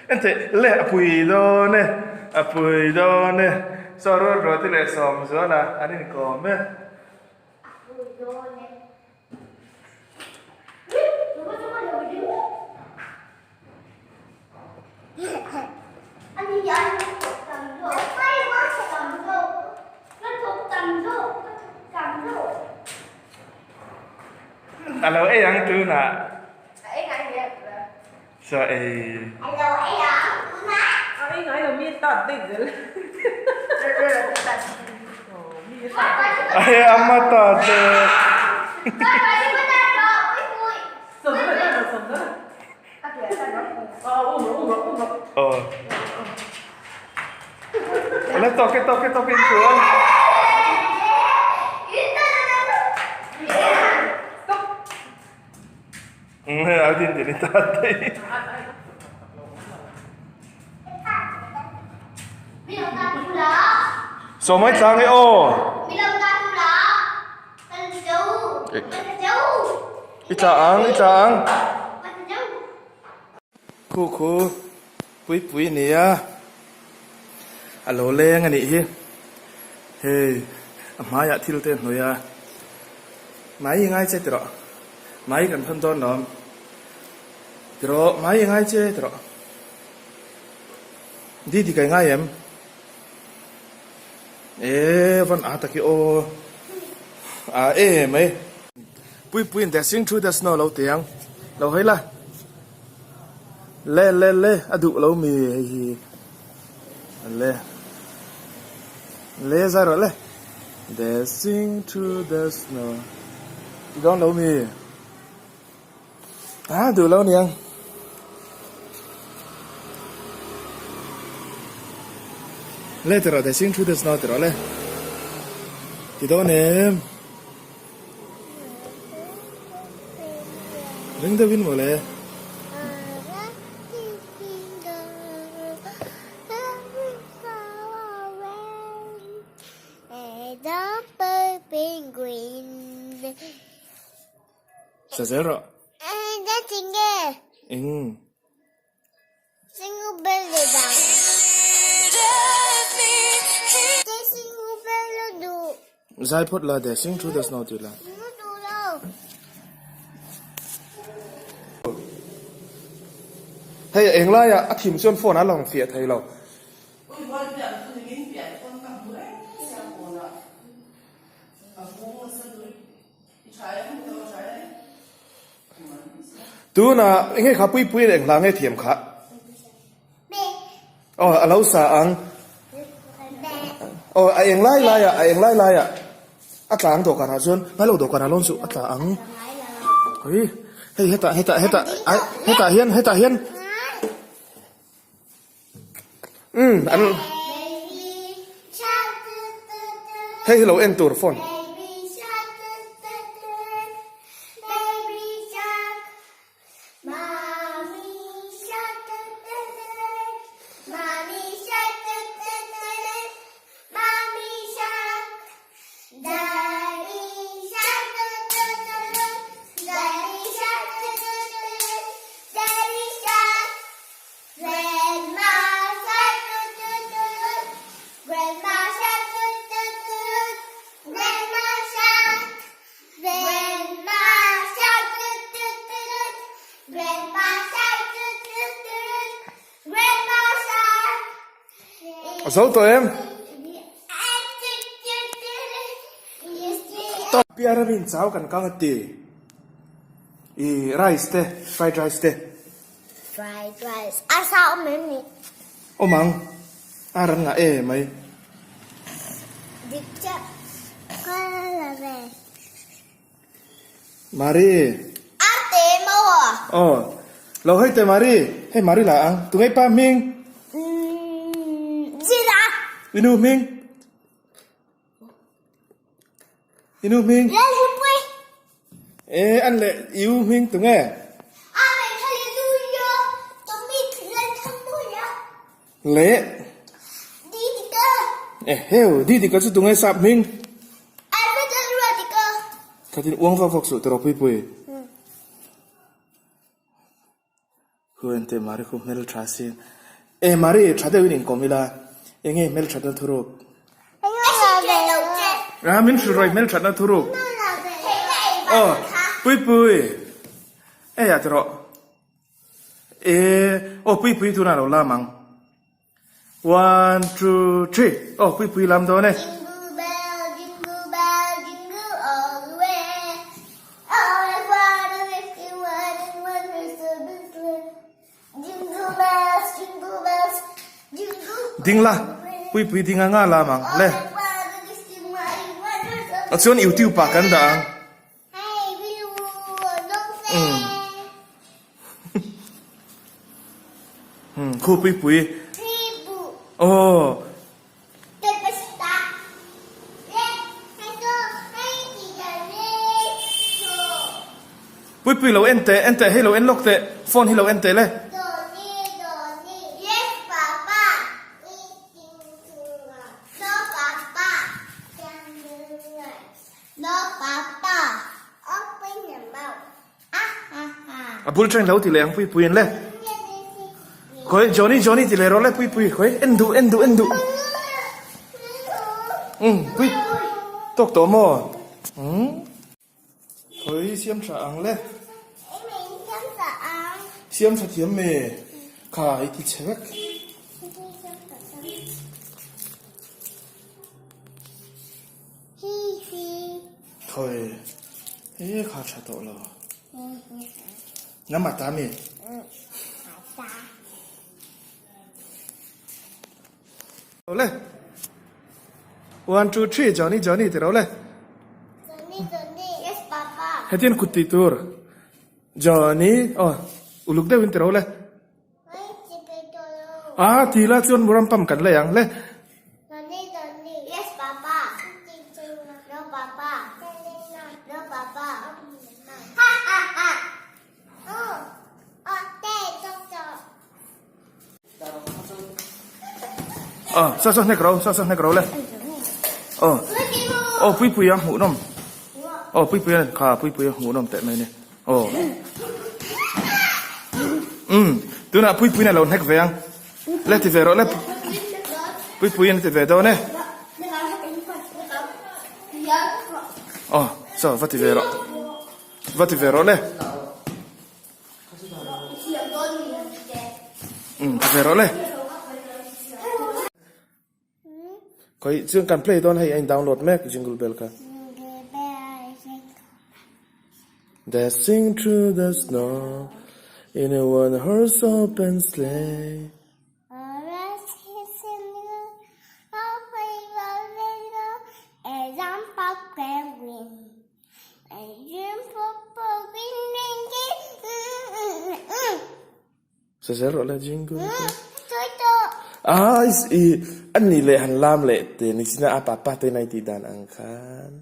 Enteh le a pui dawn e, a pui dawn e. Saw rual rual te leh Sawmzuala an inkawm e. A pui dawn e. A lo ei ang tunah. Chaw ei. Ai amma ta te. Aw. Le tawk e tawk e tawk in chuan. Hei a din din ta te. Sawmai tlang e aw. I tla ang i tla ang. Khu khu pui pui a ni a, a lo leng a nih hi. Hei a hmaiah thil te a hnawih a, mai i ngai che ti rawh, mai kan thawn dawn lawm ti rawh, mai i ngai che ti rawh. Didi ka i ngai em? E van a taki aw a e mai pui pui in dancing through the snow lo ti ang lo hawi la le le le a duh lo mi hei hi le le zai rawh le dancing through the snow ti dawn lo mi. A duh lo niang. Le ti rawh dancing through the snow ti rawh le. Ti dawn em. Ring deuh in maw le. Sa zel rawh. Eng. Zai phawt la dancing through the snow tih la. Hei eng laiah a thim chuan phone a lang fiah thei lo. Tunah eng nge kha puipui leh eng hla nge thiam kha? Aw a lo sa ang. Aw a eng lai lai ah a eng lai lai ah a tla ang dawhkan ah chuan ngai lo dawhkan ah lawn suh a tla ang. Ui hei hetah hetah hetah ai hetah hian hetah hian umm an hei hi lo en tur phone. A zo tawh em? Piara min chau kan kang a ti. I rice te, fried rice te. Fried rice. A sa awm em ni? Awm ang. A ran ngah e mai. Dik chiah. Ka la ve. Mari. A te maw a? Aw. Lo hei te Mari. Hei Mari la ang. Tunge pa hming? Umm Zira. I nu hming? I nu hming? Lalhipui. E an leh i u hming tunge? Amen Hallelujah Tommy Lalthanmawia. Leh. Didika. Eheu Didika chu tunge sap hming? Alfred Lalruatika. Khatin uang vak vak suh tiraw Puipui. Khu enteh Mari khu hmel tha sin. E Mari tha deuhin inkawm ila enge hmel thatna thuruk? A min hrilh rawih hmel thatna thuruk. Aw Puipui ei ah tawh e aw Puipui tunah lo lam ang. One two three aw Puipui lam dawn e. Ding la, Puipui ding anga lam ang le. A chuan YouTube ah kan dah ang. Umm. Umm, khu Puipui. Aw. Puipui lo en teh, en teh, hei lo en lawk teh, phone hi lo en teh le. A bul tang lo ti leh ang Puipui in le. Khawi Johnny Johnny ti leh rawh le Puipui khawi en duh en duh en duh. Um pui tawk tawh maw? Um khawi siam tha ang le. Siam tha thiam me kha i ti chhe vek. Khawi e kha tha tawh lo. Nama ta mi? Le. 1 2 3 Johnny Johnny ti ro le. Johnny Johnny yes papa. Hetian kut ti tur. Johnny oh uluk deuhin ti ro le. Ah ti la chuan muram pam kan lei ang le. Ah saw saw hnek ro saw saw hnek ro le. Aw aw pui pui a hmuh nawm. Aw pui pui a kha pui pui a hmuh nawm teh mai ni. Aw. Umm tunah Puipuiin a lo hnek ve ang. Le ti ve rawh le. Puipuiin a ti ve dawn e. Aw saw va ti ve rawh. Va ti ve rawh le. Umm ti ve rawh le. Khawi chuan kan play dawn hei a in download mek jingle bell kha. Dashing through the snow in a one horse open sleigh. Sa zel rawh le jingle bell. Ah i an nih leh han lam leh te ni sinah a papa te nai ti dan ang khan.